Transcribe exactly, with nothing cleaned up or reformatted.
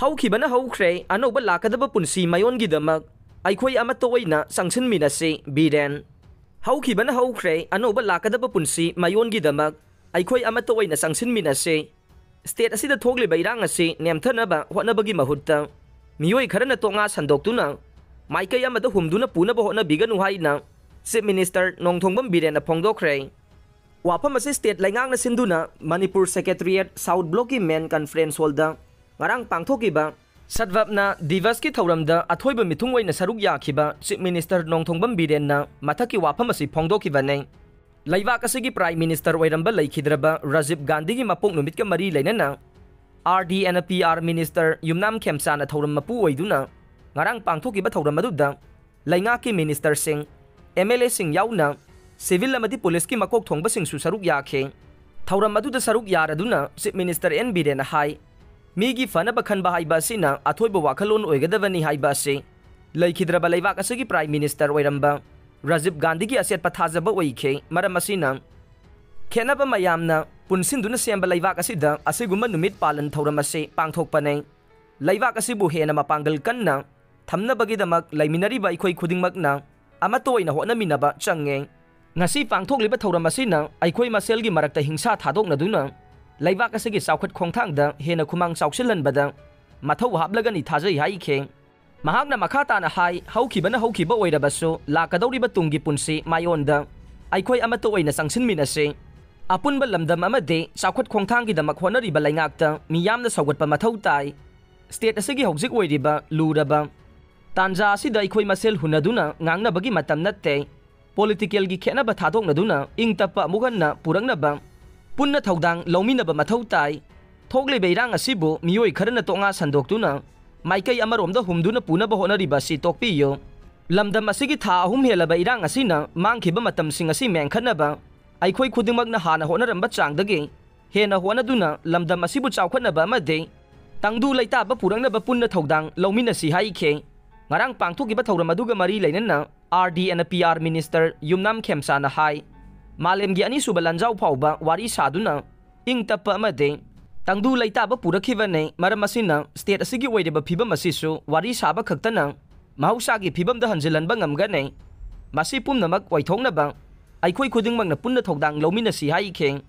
ꯍꯧꯈꯤꯕꯅ ꯍꯧꯈ꯭ꯔꯦ, ꯑꯅꯧꯕ ꯂꯥꯛꯀꯗꯕ ꯄꯨꯟꯁꯤ ꯃꯌꯣꯟꯒꯤꯗꯃꯛ ꯑꯩꯈꯣꯏ ꯑꯃꯠꯇ ꯑꯣꯏꯅ ꯆꯪꯁꯤꯟꯃꯤꯟꯅꯁꯤ, ꯕꯤꯔꯦꯟ꯫ ꯍꯧꯈꯤꯕꯅ ꯍꯧꯈ꯭ꯔꯦ, ꯑꯅꯧꯕ ꯂꯥꯛꯀꯗꯕ ꯄꯨꯟꯁꯤ ꯃꯌꯣꯟꯒꯤꯗꯃꯛ ꯑꯩꯈꯣꯏ ꯑꯃꯠꯇ ꯑꯣꯏꯅ ꯆꯪꯁꯤꯟꯃꯤꯟꯅꯁꯤ꯫ ꯁ꯭ꯇꯦꯠ ꯑꯁꯤꯗ ꯊꯣꯛꯂꯤꯕ ꯏꯔꯥꯡ ꯑꯁꯤ ꯅꯦꯝꯊꯅꯕ ꯍꯣꯠꯅꯕꯒꯤ ꯃꯍꯨꯠꯇ ꯃꯤꯑꯣꯏ ꯈꯔꯅ ꯇꯣꯉꯥ ꯁꯟꯗꯣꯛꯇꯨꯅ ꯃꯥꯏꯀꯩ ꯑꯃꯗ ꯍꯨꯝꯗꯨꯅ ꯄꯨꯅꯕ ꯍꯣꯠꯅꯕꯤꯒꯅꯨ ꯍꯥꯏꯅ ꯆꯤꯐ ꯃꯤꯅꯤꯁꯇꯔ ꯅꯣꯡꯊꯣꯝꯕꯝ ꯕꯤꯔꯦꯟꯅ ꯐꯣꯡꯗꯣꯛꯈ꯭ꯔꯦ꯫ ꯋꯥꯐꯝ ꯑꯁꯤ ꯁ꯭ꯇꯦꯠ ꯂꯩꯉꯥꯛꯅ ꯁꯤꯟꯗꯨꯅ ꯃꯅꯤꯄꯨꯔ ꯁꯦꯀ꯭ꯔꯦꯇꯔꯤꯌꯦꯠ ꯁꯥꯎꯠ ꯕ꯭ꯂꯣꯛꯀꯤ ꯃꯦꯟ ꯀꯟꯐꯔꯦꯟꯁ ꯍꯣꯜꯗ ꯉꯔꯥꯡ ꯄꯥꯡꯊꯣꯛꯈꯤꯕ ꯁꯠꯚꯥꯕꯅꯥ ꯗꯤꯚꯁꯀꯤ ꯊꯧꯔꯝꯗ ꯑꯊꯣꯏꯕ ꯃꯤꯊꯨꯡ ꯑꯣꯏꯅ ꯁꯔꯨꯛ ꯌꯥꯈꯤꯕ ꯆꯤꯐ ꯃꯤꯅꯤꯁꯇꯔ ꯅꯣꯡꯊꯣꯡꯕꯝ ꯕꯤꯔꯦꯟꯅ ꯃꯊꯛꯀꯤ ꯋꯥꯐꯝ ꯑꯁꯤ ꯐꯣꯡꯗꯣꯛꯈꯤꯕꯅꯤ꯫ ꯂꯩꯕꯥꯛ ꯑꯁꯤꯒꯤ ꯄ꯭ꯔꯥꯏꯝ ꯃꯤꯅꯤꯁꯇꯔ ꯑꯣꯏꯔꯝꯕ ꯂꯩꯈꯤꯗ꯭ꯔꯕ ꯔꯥꯖꯤꯕ ꯒꯥꯟꯙꯤꯒꯤ ꯃꯄꯣꯛ ꯅꯨꯃꯤꯠꯀ ꯃꯔꯤ ꯂꯩꯅꯅ R D N P R minister Yumnam ꯈꯦꯝꯆꯥꯅ ꯊꯧꯔꯝ ꯃꯄꯨ ꯑꯣꯏꯗꯨꯅ ꯉꯔꯥꯡ ꯄꯥꯡꯊꯣꯛꯈꯤꯕ ꯊꯧꯔꯝ ꯑꯗꯨꯗ ꯂꯩꯉꯥꯛꯀꯤ ꯃꯤꯅꯤꯁꯇꯔꯁꯤꯡ, ꯑꯦꯝ ꯑꯦꯜ ꯑꯦꯁꯤꯡ ꯌꯥꯎꯅ ꯁꯤꯚꯤꯜ ꯑꯃꯗꯤ ꯄꯨꯂꯤꯁꯀꯤ ꯃꯀꯣꯛ ꯊꯣꯡꯕꯁꯤꯡꯁꯨ ꯁꯔꯨꯛ ꯌꯥꯈꯤ꯫ ꯊꯧꯔꯝ ꯑꯗꯨꯗ ꯁꯔꯨꯛ ꯌꯥꯔꯗꯨꯅ ꯆꯤꯐ ꯃꯤꯅꯤꯁꯇꯔ ꯑꯦꯟ ꯕꯤꯔꯦꯟꯅ ꯍꯥꯏ, ꯃꯤꯒꯤ ꯐꯅꯕ ꯈꯟꯕ ꯍꯥꯏꯕ ꯑꯁꯤꯅ ꯑꯊꯣꯏꯕ ꯋꯥꯈꯜꯂꯣꯟ ꯑꯣꯏꯒꯗꯕꯅꯤ ꯍꯥꯏꯕ ꯑꯁꯤ ꯂꯩꯈꯤꯗ꯭ꯔꯕ ꯂꯩꯕꯥꯛ ꯑꯁꯤꯒꯤ ꯄ꯭ꯔꯥꯏꯝ ꯃꯤꯅꯤꯁꯇꯔ ꯑꯣꯏꯔꯝꯕ ꯔꯥꯖꯤꯕ ꯒꯥꯟꯙꯤꯒꯤ ꯑꯆꯦꯠꯄ ꯊꯥꯖꯕ ꯑꯣꯏꯈꯤ꯫ ꯃꯔꯝ ꯑꯁꯤꯅ ꯈꯦꯠꯅꯕ ꯃꯌꯥꯝꯅ ꯄꯨꯟꯁꯤꯟꯗꯨꯅ ꯁꯦꯝꯕ ꯂꯩꯕꯥꯛ ꯑꯁꯤꯗ ꯑꯁꯤꯒꯨꯝꯕ ꯅꯨꯃꯤꯠ ꯄꯥꯂꯟ ꯊꯧꯔꯝ ꯑꯁꯤ ꯄꯥꯡꯊꯣꯛꯄꯅꯤ꯫ ꯂꯩꯕꯥꯛ ꯑꯁꯤꯕꯨ ꯍꯦꯟꯅ ꯃꯄꯥꯡꯒꯜ ꯀꯟꯅ ꯊꯝꯅꯕꯒꯤꯗꯃꯛ ꯂꯩꯃꯤꯟꯅꯔꯤꯕ ꯑꯩꯈꯣꯏ ꯈꯨꯗꯤꯡꯃꯛꯅ ꯑꯃꯠꯇ ꯑꯣꯏꯅ ꯍꯣꯠꯅꯃꯤꯟꯅꯕ ꯆꯪꯉꯦ꯫ ꯉꯁꯤ ꯄꯥꯡꯊꯣꯛꯂꯤꯕ ꯊꯧꯔꯝ ꯑꯁꯤꯅ ꯑꯩꯈꯣꯏ ꯃꯁꯦꯜꯒꯤ ꯃꯔꯛꯇ ꯍꯤꯡꯁꯥ ꯊꯥꯗꯣꯛꯅꯗꯨꯅ ꯂꯩꯕꯥꯛ ꯑꯁꯤꯒꯤ ꯆꯥꯎꯈꯠ ꯈꯣꯡꯊꯥꯡꯗ ꯍꯦꯟꯅ ꯈꯨꯃꯥꯡ ꯆꯥꯎꯁꯤꯜꯍꯟꯕꯗ ꯃꯊꯧ ꯍꯥꯞꯂꯒꯅꯤ ꯊꯥꯖꯩ ꯍꯥꯏꯈꯤ꯫ ꯃꯍꯥꯛꯅ ꯃꯈꯥ ꯇꯥꯅ ꯍꯥꯏ, ꯍꯧꯈꯤꯕꯅ ꯍꯧꯈꯤꯕ ꯑꯣꯏꯔꯕꯁꯨ ꯂꯥꯛꯀꯗꯧꯔꯤꯕ ꯇꯨꯡꯒꯤ ꯄꯨꯟꯁꯤ ꯃꯥꯏꯑꯣꯟꯗ ꯑꯩꯈꯣꯏ ꯑꯃꯠꯇ ꯑꯣꯏꯅ ꯆꯪꯁꯤꯟꯃꯤꯟꯅꯁꯤ꯫ ꯑꯄꯨꯟꯕ ꯂꯝꯗꯝ ꯑꯃꯗꯤ ꯆꯥꯎꯈꯠ ꯈꯣꯡꯊꯥꯡꯒꯤꯗꯃꯛ ꯍꯣꯠꯅꯔꯤꯕ ꯂꯩꯉꯥꯛꯇ ꯃꯤꯌꯥꯝꯅ ꯁꯧꯒꯠꯄ ꯃꯊꯧ ꯇꯥꯏ꯫ ꯁ꯭ꯇꯦꯠ ꯑꯁꯤꯒꯤ ꯍꯧꯖꯤꯛ ꯑꯣꯏꯔꯤꯕ ꯂꯨꯔꯕ ꯇꯥꯟꯖꯥ ꯑꯁꯤꯗ ꯑꯩꯈꯣꯏ ꯃꯁꯦꯜ ꯍꯨꯟꯅꯗꯨꯅ ꯉꯥꯡꯅꯕꯒꯤ ꯃꯇꯝ ꯅꯠꯇꯦ꯫ ꯄꯣꯂꯤꯇꯤꯀꯦꯜꯒꯤ ꯈꯦꯠꯅꯕ ꯊꯥꯗꯣꯛꯅꯗꯨꯅ ꯏꯪ ꯇꯞꯄ ꯑꯃꯨꯛ ꯍꯟꯅ ꯄꯨꯔꯛꯅꯕ ꯄꯨꯟꯅ ꯊꯧꯗꯥꯡ ꯂꯧꯃꯤꯟꯅꯕ ꯃꯊꯧ ꯇꯥꯏ꯫ ꯊꯣꯛꯂꯤꯕ ꯏꯔꯥꯡ ꯑꯁꯤꯕꯨ ꯃꯤꯑꯣꯏ ꯈꯔꯅ ꯇꯣꯉꯥ ꯁꯟꯗꯣꯛꯇꯨꯅ ꯃꯥꯏꯀꯩ ꯑꯃꯔꯣꯝꯗ ꯍꯨꯝꯗꯨꯅ ꯄꯨꯅꯕ ꯍꯣꯠꯅꯔꯤꯕ ꯑꯁꯤ ꯇꯣꯛꯄꯤꯌꯨ꯫ ꯂꯝꯗꯝ ꯑꯁꯤꯒꯤ ꯊꯥ ꯑꯍꯨꯝ ꯍꯦꯜꯂꯕ ꯏꯔꯥꯡ ꯑꯁꯤꯅ ꯃꯥꯡꯈꯤꯕ ꯃꯇꯝꯁꯤꯡ ꯑꯁꯤ ꯃꯦꯟꯈꯠꯅꯕ ꯑꯩꯈꯣꯏ ꯈꯨꯗꯤꯡꯃꯛꯅ ꯍꯥꯟꯅ ꯍꯣꯠꯅꯔꯝꯕ ꯆꯥꯡꯗꯒꯤ ꯍꯦꯟꯅ ꯍꯣꯠꯅꯗꯨꯅ ꯂꯝꯗꯝ ꯑꯁꯤꯕꯨ ꯆꯥꯎꯈꯠꯅꯕ ꯑꯃꯗꯤ ꯇꯪꯗꯨ ꯂꯩꯇꯥꯕ ꯄꯨꯔꯛꯅꯕ ꯄꯨꯟꯅ ꯊꯧꯗꯥꯡ ꯂꯧꯃꯤꯟꯅꯁꯤ ꯍꯥꯏꯈꯤ꯫ ꯉꯔꯥꯡ ꯄꯥꯡꯊꯣꯛꯈꯤꯕ ꯊꯧꯔꯝ ꯑꯗꯨꯒ ꯃꯔꯤ ꯂꯩꯅꯅ R D N P R minister Yumnam ꯈꯦꯝꯆꯥꯅ ꯍꯥꯏ, ꯃꯥꯂꯦꯝꯒꯤ ꯑꯅꯤꯁꯨꯕ ꯂꯥꯟꯖꯥꯎ ꯐꯥꯎꯕ ꯋꯥꯔꯤ ꯁꯥꯗꯨꯅ ꯏꯪ ꯇꯞꯄ ꯑꯃꯗꯤ ꯇꯪꯗꯨ ꯂꯩꯇꯥꯕ ꯄꯨꯔꯛꯈꯤꯕꯅꯤ꯫ ꯃꯔꯝ ꯑꯁꯤꯅ state ꯑꯁꯤꯒꯤ ꯑꯣꯏꯔꯤꯕ ꯐꯤꯕꯝ ꯑꯁꯤꯁꯨ ꯋꯥꯔꯤ ꯁꯥꯕ ꯈꯛꯇꯅ ꯃꯍꯧꯁꯥꯒꯤ ꯐꯤꯕꯝꯗ ꯍꯟꯖꯤꯜꯍꯟꯕ ꯉꯝꯒꯅꯤ꯫ ꯃꯁꯤ ꯄꯨꯝꯅꯃꯛ ꯑꯣꯏꯊꯣꯛꯅꯕ ꯑꯩꯈꯣꯏ ꯈꯨꯗꯤꯡꯃꯛꯅ ꯄꯨꯟꯅ ꯊꯧꯗꯥꯡ ꯂꯧꯃꯤꯟꯅꯁꯤ ꯍꯥꯏꯈꯤ꯫